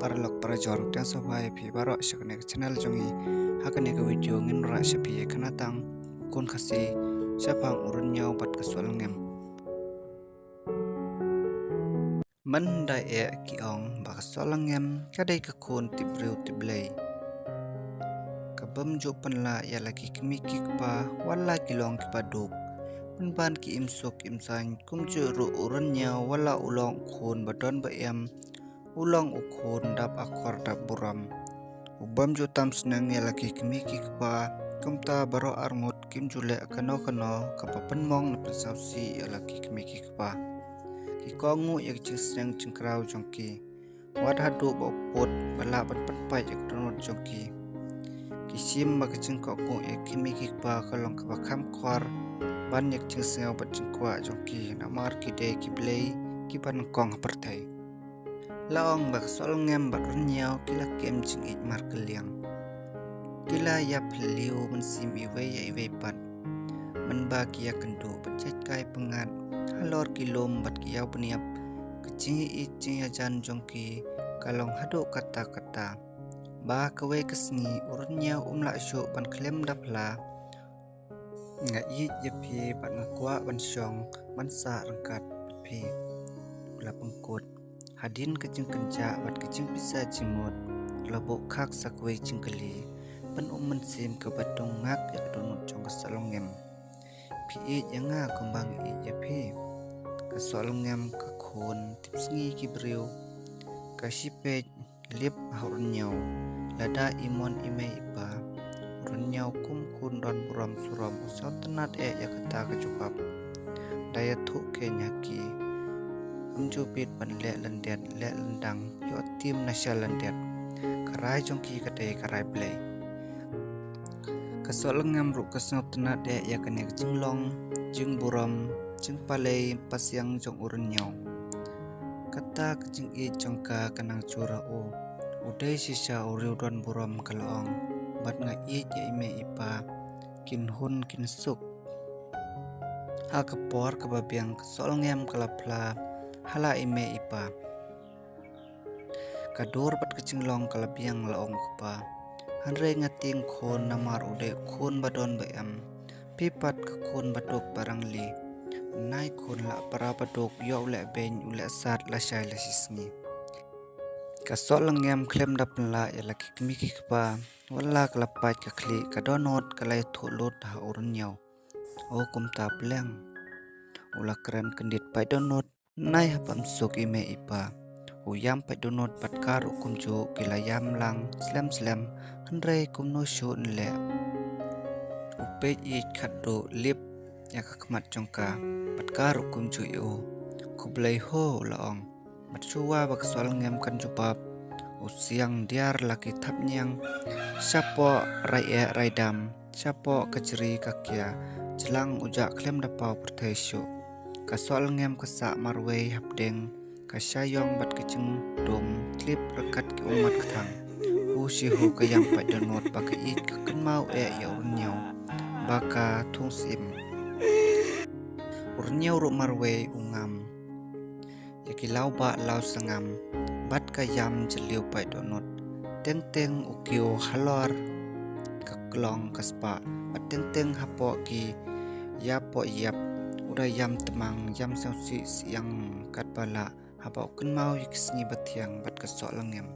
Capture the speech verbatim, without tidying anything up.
Paralok parajor, tang sa ba ïa phi baroh sha kane ka channel jong ngi. Ha kane ka video ngin rah sha phi ïa kane tang khun Khasi shaphang u rynñiaw bad ka soh langem. Mynda eh ki ong ba ka soh langem ka dei ka khun tip briew tip Blei. Ka bym ju pynlah ïa la ki kmie ki kpa wat la ki long kiba duk. Pynban ki im suk im saiñ, kumjuh ruh u rynñiaw wat la u long u khun ba don ba em, u long u khun dap akor dap burom. U bym ju tam sneng ïa la ki kmie ki kpa, kumta baroh arngut kim ju leh kano kano kaba pynmong ne pynsngewsih ïa la ki kmie ki kpa. Ki kohnguh ïa ka jingsneng jingkraw jong ki. Wat haduh ba u pud ba lah ban pynpait ïa ka dohnud jong ki. Ki shim ba ka jingkohnguh ïa ki kmie ki kpa ka long kaba kham khor ban ïa ka jingsngew bad jingkwah jong ki, namar ki dei ki blei kiba nyngkong ha pyrthei. La ong ba ka soh langem bad rynñiaw ki la kem jingïeit markylliang. Ki la ïap phylliew mynsiem iwei ïa iwei pat. Mynba ki ïakynduh bad jait kai pyngngad halor ki lum bad ki ïaw bniap, ka jingïeit jingïajan jong ki ka long haduh katta katta. Ba kawei ka sngi u rynñiaw um lah shuh ban khlem da phla. Nga ïeit ïa phi bad nga kwah ban shong ban sah ryngkat bad phi, u la pynkut. Hadien ka jingkynjah bad ka jingpisa jingmut, la buh khak sa kawei jingkylli ban um mynsiem kaba dang ngak ïa ka dohnud jong ka soh langem. Phi ïeit ïa nga kumba nga ïeit ïa phi? Ka soh langem ka khun tip sngi ki briew, ka shipej lip ha u rynñiaw. Lada i mon i mei i pa, u rynñiaw kum khun don burom surom u sngewtynnat eh ïa kata ka jubab. Da ïathuh khein ha ki, ym ju bit ban leh lyndet leh lyndang, ïoh tim na sha lyndet. Ka rai jong ki ka dei ka rai Blei. Ka soh langem ruh ka sngewtynnat eh ïa kane ka jinglong jingburom jingpalei pasiang jong u rynñiaw. Kata ka jingïeit jong ka ka nang jur ha u. U dei shisha u riew don burom, ka la ong. Bad nga ïeit ïa i mei i pa, kin hun kin suk. Ha ka por kaba biang ka soh langem ka la phla ha la i mei i pa. Ka dur bad ka jinglong ka la biang, la ong u kpa. Hynrei nga tieng khun namar u dei u khun ba don ba em. Phi pat ka khun ba duk ba rangli. Nai khun, lah para ba duk, ïoh u leh beiñ u leh sat lashai lashisngi. Ka soh langem khlem da pynlah ïa la ki kmie ki kpa wat la ka la pait ka khlieh, ka dohnud ka la ïathuh lut ha u rynñiaw. O kumta pleng. U la kren kyndit pait dohnud. Nai hapdeng suk i mei i pa. U ïam pait dohnud bad ka ruh kumjuh ki la ïam lang slem slem, hynrei kumno shuh ne leh. U peit ïeit khatduh lip ïa ka khmat jong ka bad ka ruh kumjuh ïa u. Khublei ho, u la ong. Bad shuwa ba ka soh langem kan jubab, u siang diar la ki thapniang shapoh rai eh rai dam, shapoh ka jri ka kia, jlang u jah khlem da paw pyrthei shuh. Ka soh langem ka sah marwei hapdeng, ka shah ïong bad ka jingdum thlip ryngkat ki ummat kthang. Hu shi hu ka ïam pait dohnud ba ka ïeit ka kynmaw eh ïa u rynñiaw ba ka thung syiem. U rynñiaw ruh marwei u ngam ïa ki law bah law sangam bad ka ïam jylliew pait dohnud. Teng teng u kiew halor ka klong ka spah bad teng teng hapoh ki ïapoh ïap u da ïam tmang ïam sngewsih syiang katba lah haba u kynmaw ïa ki sngi ba thiang bad ka soh langem.